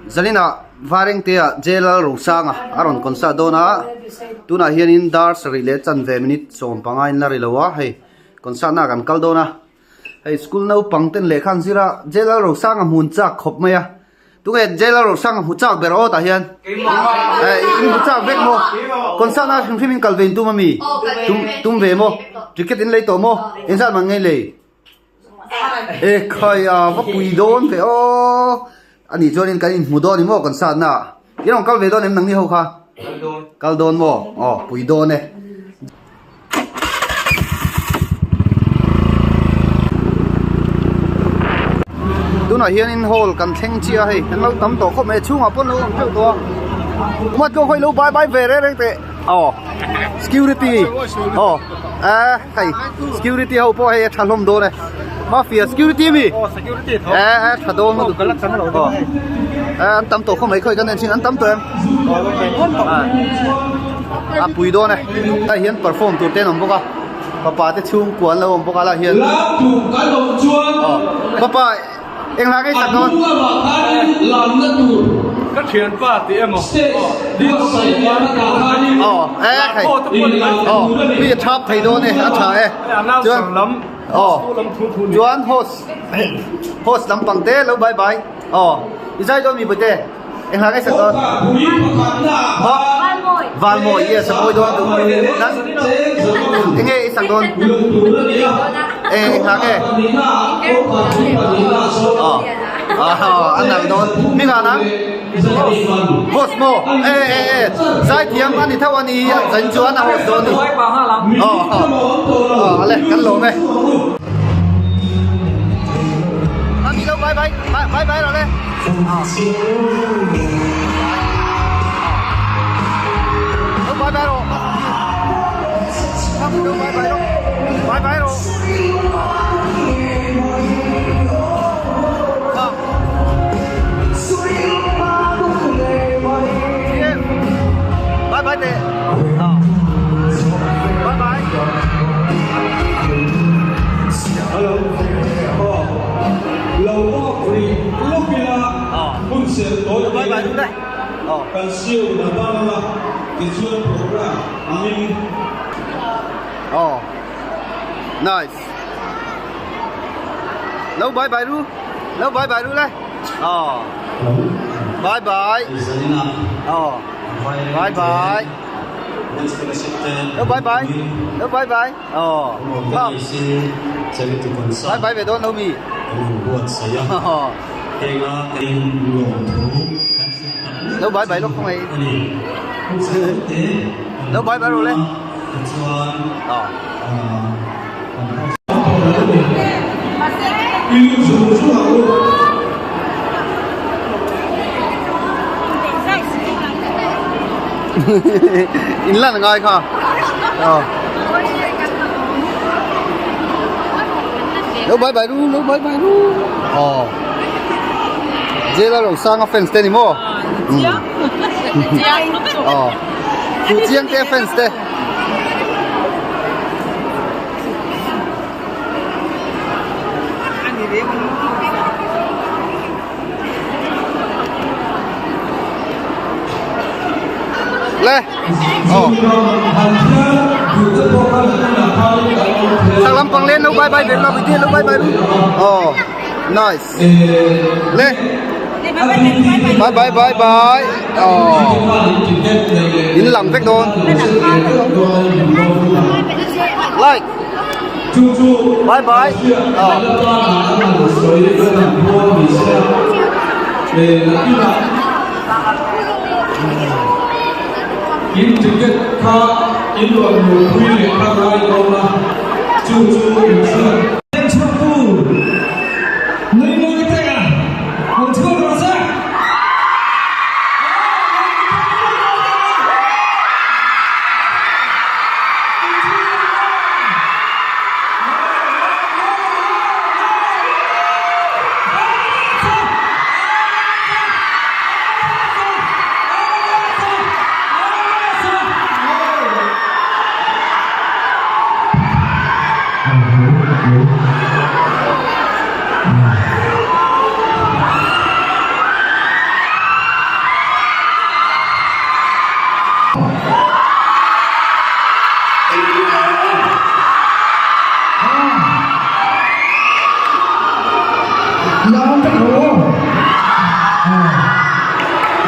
Zalina Varengtea J Lalrosanga a rawn concert dawn a, tunah hianin dar sarih leh chanve minute 15 in la ri lo a, hei concert na kan kal dawn a, hei school naupang ten lehkha an zir a, J Lalrosanga hmun chak khawp mai a, tunge J Lalrosanga hmu chak ber aw tah hian eh in hmu chak vek maw, concert na hrim hrim in kal ve in tum ami, tum tum ve maw, ticket in lei tawh maw, engzat man ngei lei. E khai a va pui dawn ve aw ani chuanin kan inhmu dawn ni maw kan satna ah i rawn kal ve dawn em nangni ho kha kal dawn maw aw pui dawn e. Tunah hianin hall kan thleng chiah a hei an lo tam tawh khawp mai a chhungah pawn lo awm teuh tawh a umat pawh hawi lo bai bai ve reng reng teh aw security aw eh. Hei security ho pawh hei a tha hlawm dawn e mafia security ami eh eh tha dawn lutuk eh an tam tawh khawp mai khawi kan en chin an tam tawh em a pui dawn e hei hian perform tur te an awm bawk a papa te chhungkua an lo awm bawk a lah hian papa Eng hla ngei tak dawn? Ka thianpa tih emaw Aw e khai Aw mi a thap thei dawn e a tha e chuan Aw chuan host host lampang te lo bye bye Aw i zai dawn mi pawh te eng hla ngei sak dawn? Maw Valmawi yes a mawi dawn eng nge i sak dawn? Eng hla nge? Aw a nalh dawn hming ah nang host maw e e e zaithiam a ni tho a ni zan chuan a host dawn a ni aw aw ale kan lawm e. Ami lo bye bye bye bye rawh le. Lo bye bye rawh. Lo bye bye rawh. Bye bye rawh. Bye bye teh. Bye bye. Hello. Lo walk rih lawk ila hun serh tawi te kan siam na bang anga tichuan program angin. Aw nice lo bye bye ru lo bye bye ru le aw bye bye aw bye bye lo bye bye lo bye bye Aw bye bye ve dawn lo mi? Lo bye bye lawk khawngaih Lo bye bye rawh le. Aw. In lan ngai kha. Aw. Lo bye bye ru, lo bye bye ru. Aw. Jela lo sanga fans te ni maw? Aw. Chu chiang te fans te. Le. Aw. Thlang lampang len lo bye bye ve la lo bye bye ru. Aw. Nice. Le. Bye bye bye bye. Aw. In lang vek dawn. Like. Bye bye. Aw. In ticket kha in rawn luhpui leh kha ngai dawn a, chu chu in hriat. Chhuaktu nui mawi te a lo chhuak rawh se.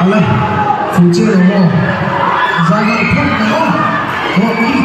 Ale, fuh chiah lo maw? Zai nghal phawt mai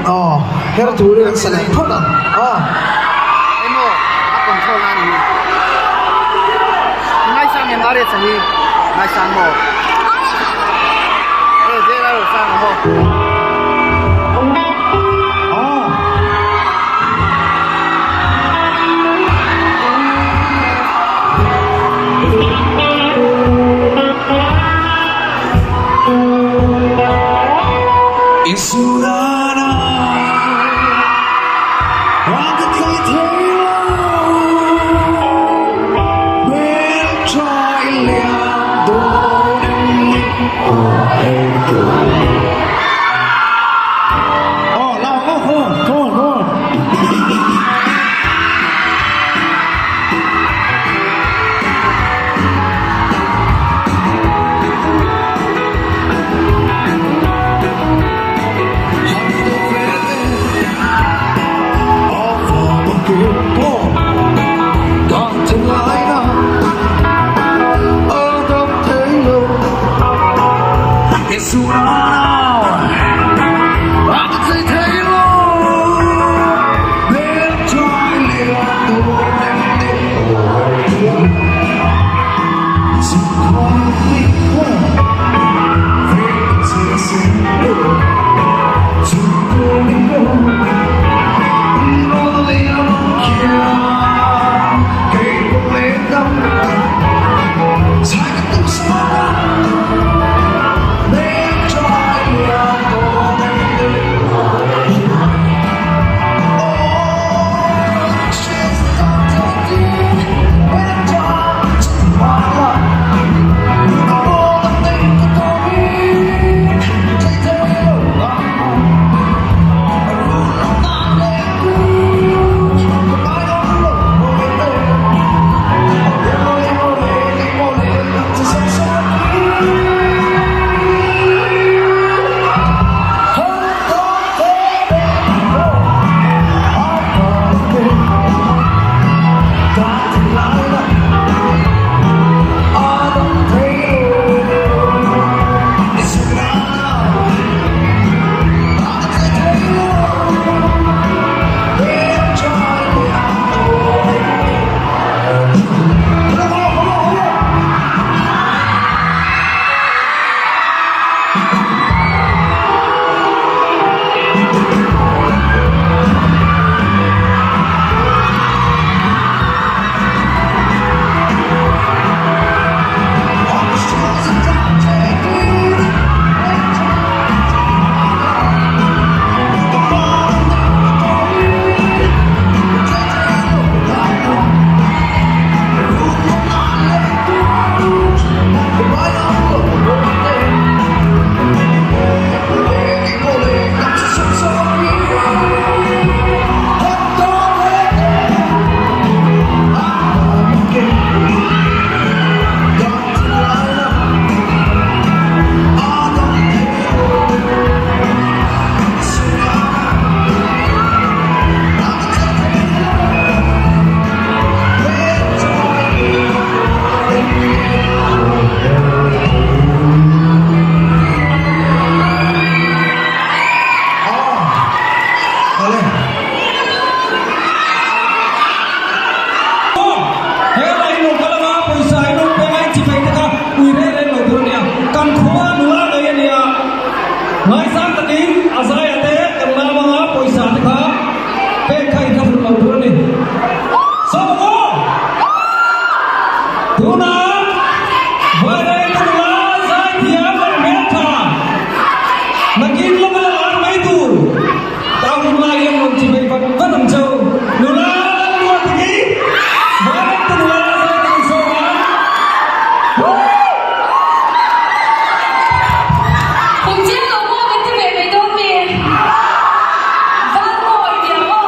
aw. Her turin an sa leh phawt ang a. Emaw a control na ni ngaisang em are chahi ngaisang maw e zel a lo sang maw. Ngaisang takin a zaia te kan lam anga pawisa te kha pek kha inthlahrun lo tur a ni. Sawm aw! Tunah Vairengte nula zaithiam leh hmeltha nakin lawka la lar mai tur ta hun lai hian rawn chi vei vat vat ang cheu. Nula Lalluati hi Vairengte nula zaithiam sawm a. Kum chiang lo maw kan ti ve mai dawn mi? Van mawi ti ang aw.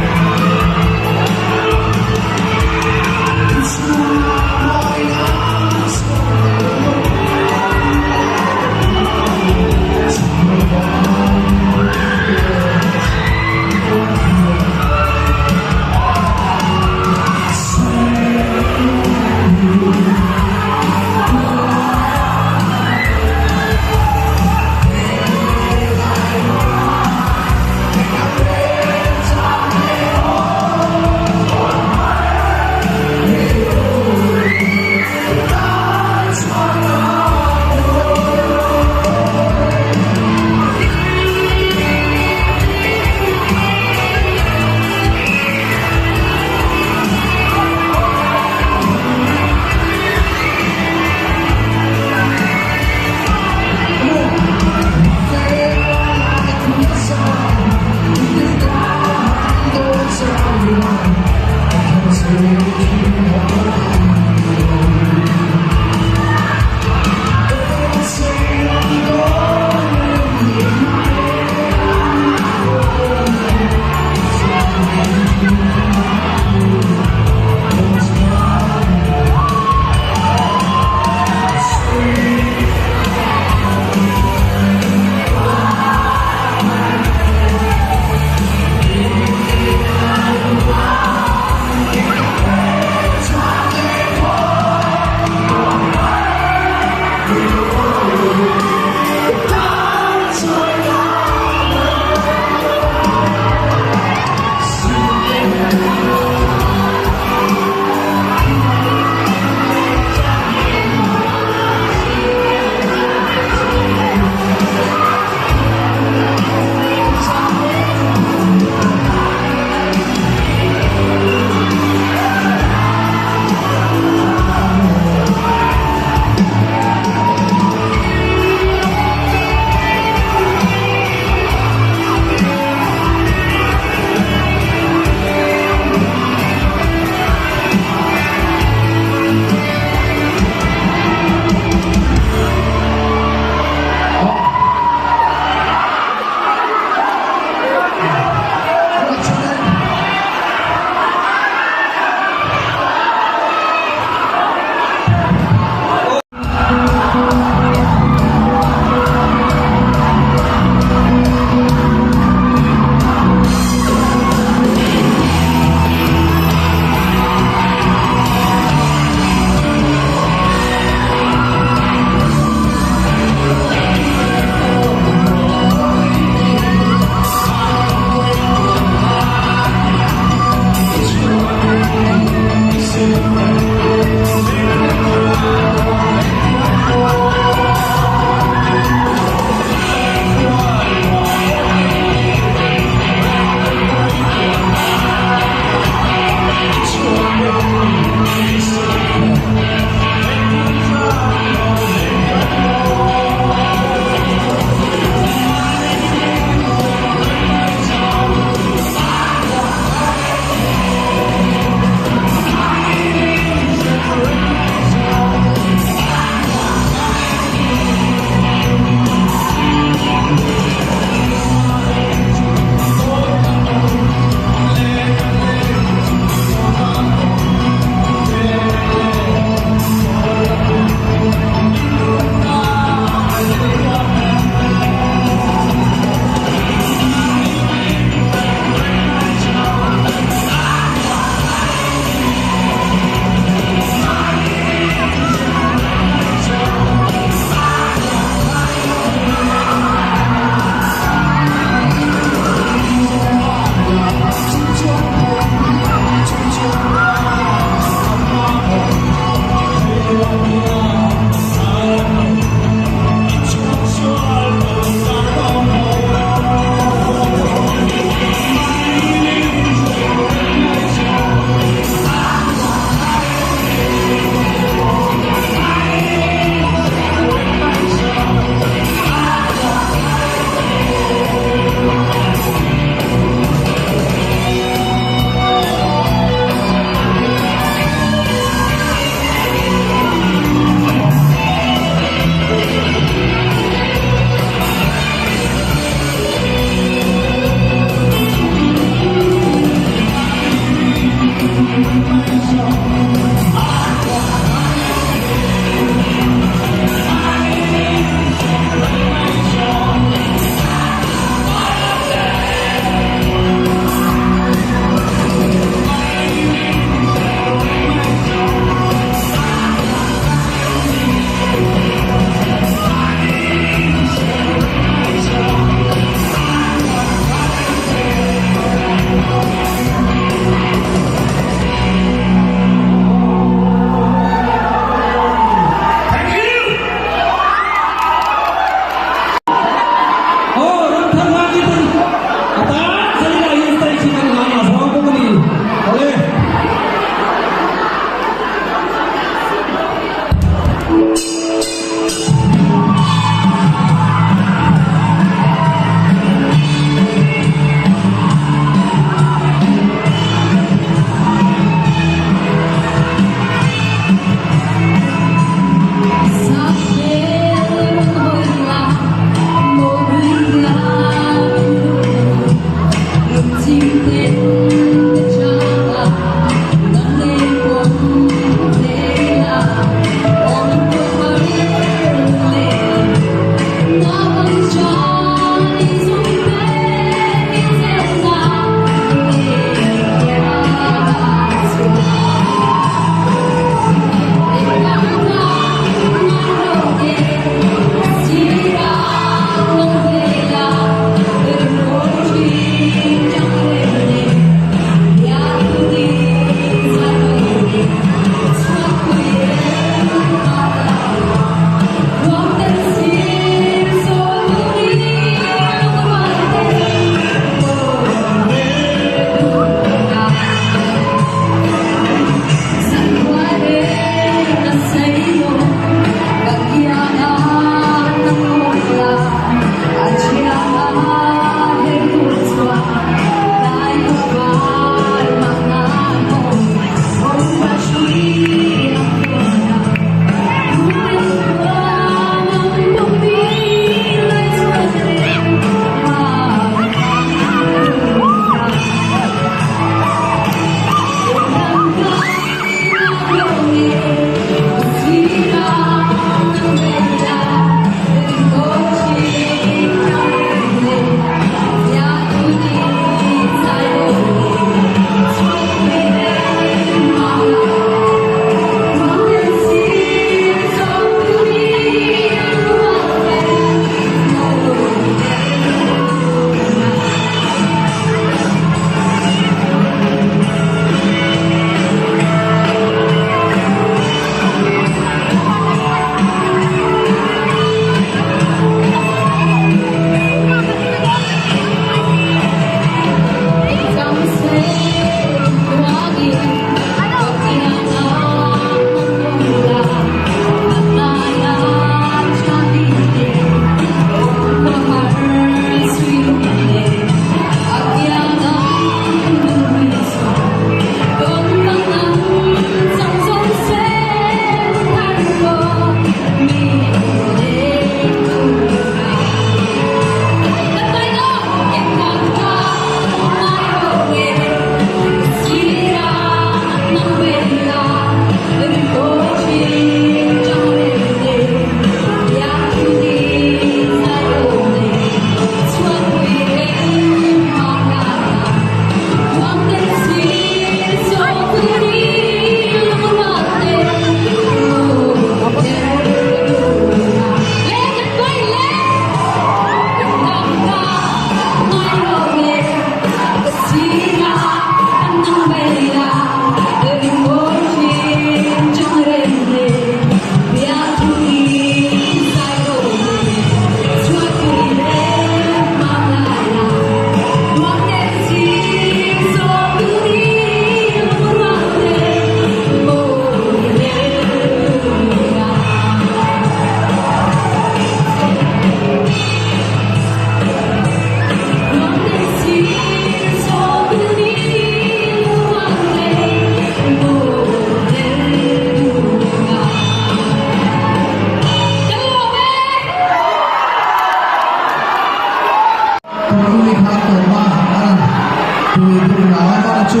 tur ah ngai dawn ang chu.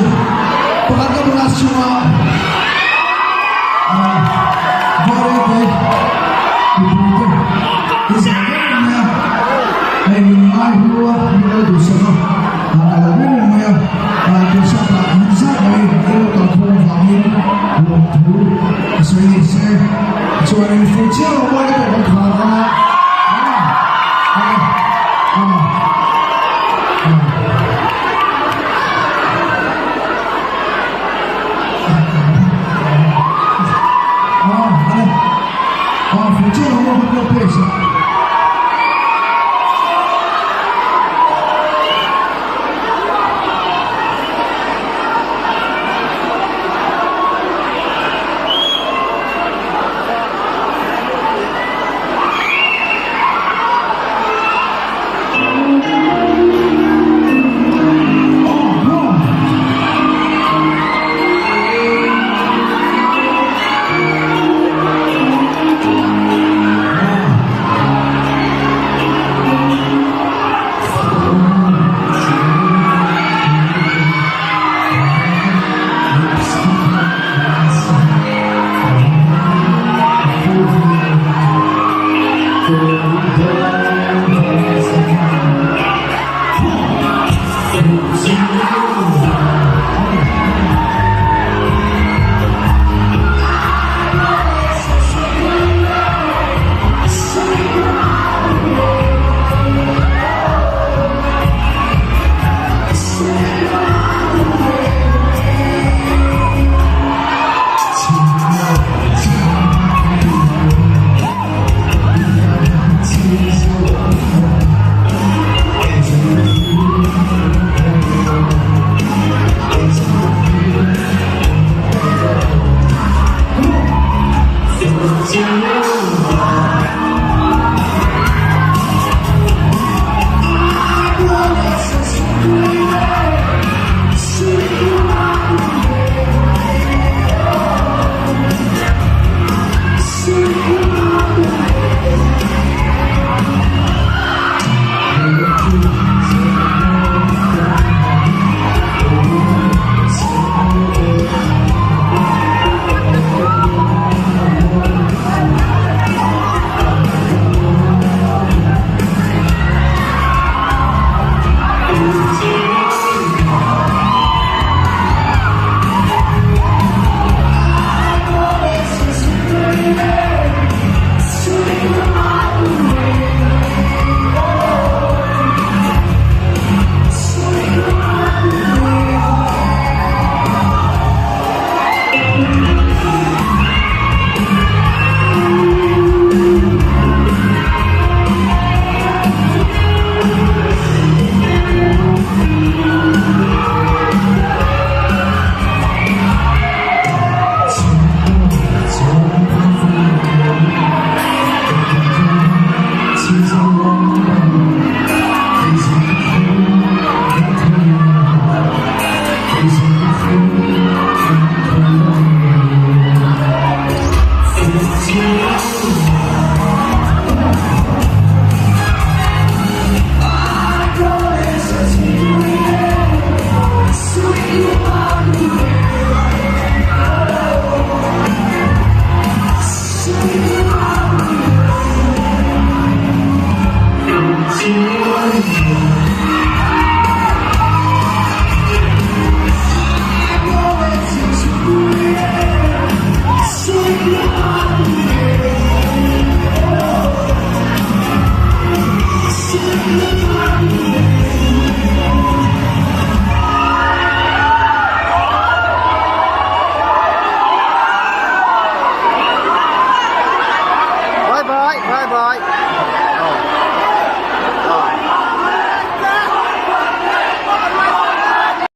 Pakhat ka class chhunga Vairengte mipuite i zah reng mai a, hei min ngai hlu a, min lo duhsak a, a lo reng reng mai a, duhsak ah min zah mai i lo kalkhawm avangin lawmthu ka sawi ni se. Chuanin fuh chiah lo mawi ka tawp ang khar a.